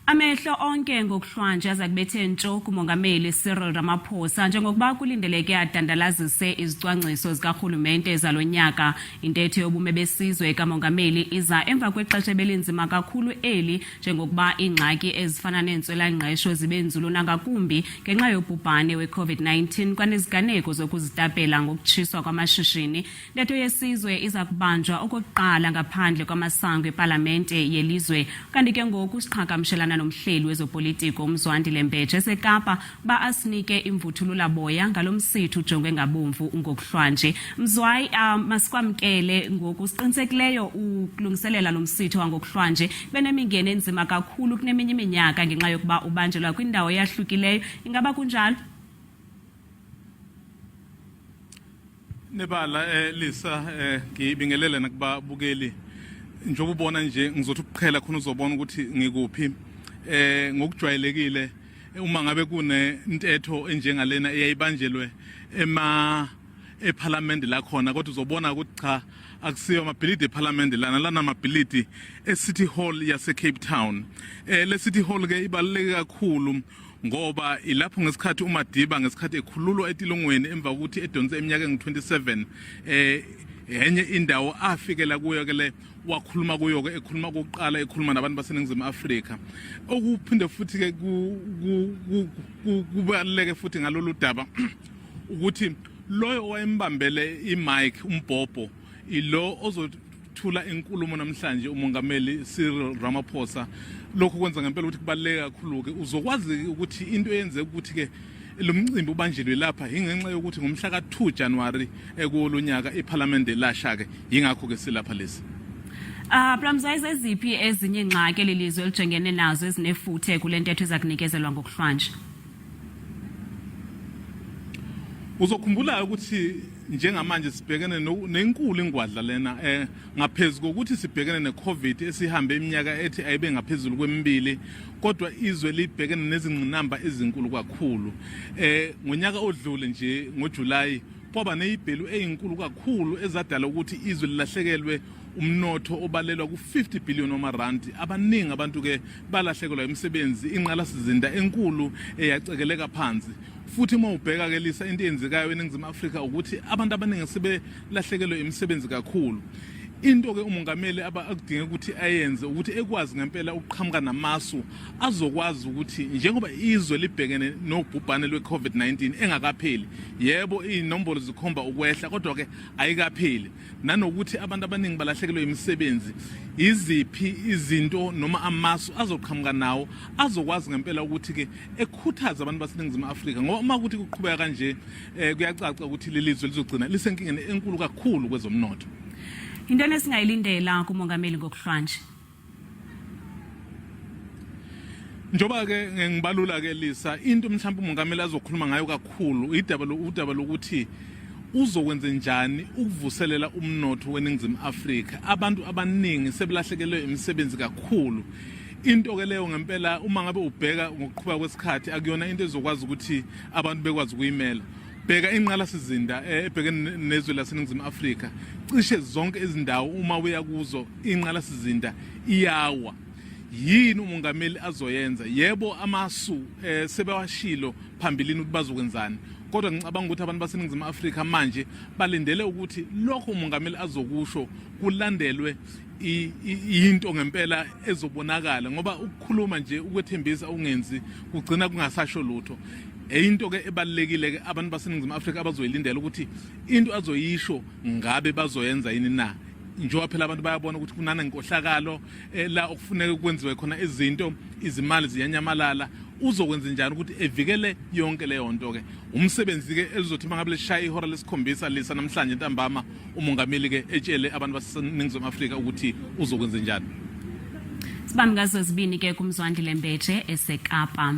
Amehlo onke ngokuhlwanje aza kubethe ntsho kuMongameli Cyril Ramaphosa njengokuba kulindeleke adandalazise izicwangciso zikarhulumente zalo nyaka. Intetho yobume besizwe kaMongameli iza emva kwexesha ebelinzima kakhulu eli njengokuba iingxaki ezifana neentswelangqesho zibe nzulu nangakumbi ngenxa yobhubhane we-COVID-19 kwaneziganeko zokuzitapela ngokutshiswa kwamashishini. Intetho yesizwe iza kubanjwa okokuqala ngaphandle kwamasango epalamente yelizwe. Kanti ke ngoku siqhagamshelana nomhleli wezopolitiko uMzwandile Mbeje eseKapa uba asinike imvuthulula boya ngalo msitho ujongwe ngabomvu ngokuhlwanje. Mzwayi, masikwamkele ngoku siqinisekileyo ukulungiselela lo msitho wangokuhlwanje benemingeni enzima kakhulu kuneminye iminyaka ngenxa yokuba ubanjelwa kwindawo eyahlukileyo. Ingaba kunjalo? Nebala Lisa, ngibingelele nakubabukeli. Njengoba ubona nje ngizothi ukuqhela khona uzobona ukuthi ngikuphi. Ngokujwayelekile uma ngabe kunentetho enjengalena eyayibanjelwe ema eParliament la khona, kodwa uzobona ukuthi cha, akusiyo amabhilidi eParliament lana, lana amabhilidi eCity Hall yase Cape Town. Le City Hall ke ibaluleke kakhulu ngoba ilapho ngesikhathi uMadiba ngesikhathi ekhululwa etilongweni emva kokuthi edonse iminyaka engu-27, enye indawo afikela kuyo ke le wakhuluma kuyo ke, ekhuluma kokuqala, ekhuluma nabantu baseNingizimu Afrika. Okuphinde futhi ke kubaluleke futhi ngalolu daba ukuthi loyo owayembambele imic, umbhobho, ilo ozothula inkulumo namhlanje, uMongameli Cyril Ramaphosa. Lokhu kwenza ngempela ukuthi kubaluleke kakhulu ke. Uzokwazi ukuthi into eyenzeka ukuthi ke lo mcimbi ubanjelwe lapha ingenxa yokuthi ngomhla ka-2 January ekulo nyaka iParliament lasha ke, yingakho ke silapha lesi. Bra Mzwayi, zeziphi ezinye ingxaki eli lizwe elijongene nazo ezinefuthe kule ntetho eza kunikezelwa ngokuhlwanje? Uzokhumbula ukuthi njengamanje sibhekene nenkulu ingwadla lena, ngaphezulu kokuthi sibhekene neCovid esihambe iminyaka ethi ayibe ngaphezulu kwemibili, kodwa izwe libhekene nezingqinamba ezinkulu kakhulu. Ngonyaka odlule nje ngoJuly kwaba nezibhelu ezinkulu kakhulu ezadala ukuthi izwe lilahlekelwe umnotho obalelwa ku-50 billion wamarandi. Abaningi abantu ke balahlekelwa imisebenzi, inqalasizinda enkulu eyacekeleka phansi. Futhi uma ubheka ke Lisa, into eyenzekayo eNingizimu Afrika ukuthi abantu abaningi sebelahlekelwe imisebenzi kakhulu. Into ke umongameli akudinga ukuthi ayenze ukuthi ekwazi ngempela ukuqhamuka namasu azokwazi ukuthi njengoba izwe libhekene nobhubhane lwe-COVID-19 engakapheli, yebo inombolo zikhomba ukwehla kodwa ke ayikapheli, nanokuthi abantu abaningi balahlekelwe imisebenzi, iziphi izinto noma amasu azoqhamuka nawo azokwazi ngempela ukuthi ke ekhuthaza abantu baseNingizimu Afrika, ngoba uma ukuthi kuqhubeka kanje, kuyacaca ukuthi leli zwe lizogcina lisenkingeni enkulu kakhulu kwezomnotho. Into esingayilindela kumongameli ngokuhlwanje? Njoba ke ngibalula ke Lisa, into mhlawumbe umongameli azokhuluma ngayo kakhulu idaba udaba lokuthi uzokwenza njani ukuvuselela umnotho weNingizimu Afrika. Abantu abaningi sebelahlekelwe imisebenzi kakhulu. Into ke leyo ngempela uma ngabe ubheka ngokuqhubeka kwesikhathi akuyona into ezokwazi ukuthi abantu bekwazi ukuyimela. Bheka inqalasizinda ebhekene nezwe laseNingizimu Afrika, cishe zonke izindawo uma uya kuzo inqalasizinda iyawa. Yini umongameli azoyenza? Yebo, amasu sebewashilo phambilini ukuthi bazokwenzani, kodwa ngicabanga ukuthi abantu baseNingizimu Afrika manje balindele ukuthi lokho umongameli azokusho kulandelwe into ngempela ezobonakala, ngoba ukukhuluma nje, ukwethembisa ungenzi, kugcina kungasasho lutho. Into ke ebalulekile ke abantu baseNingizimu Afrika abazoyilindela ukuthi into azoyisho ngabe bazoyenza yini na, njengoba phela abantu bayabona ukuthi kunana nkohlakalo la okufuneka kwenziwe khona izinto, izimali ziyanyamalala. Uzokwenza njani ukuthi evikele yonke leyo nto ke? Umsebenzi ke elizothi mangabe lishaya ihora lesikhombisa Lisa namhlanje ntambama, umongameli ke etshele abantu baseNingizimu Afrika ukuthi uzokwenza njani. Sibambe ngazo zibini ke kuMzwandile Mbeje eseKapa.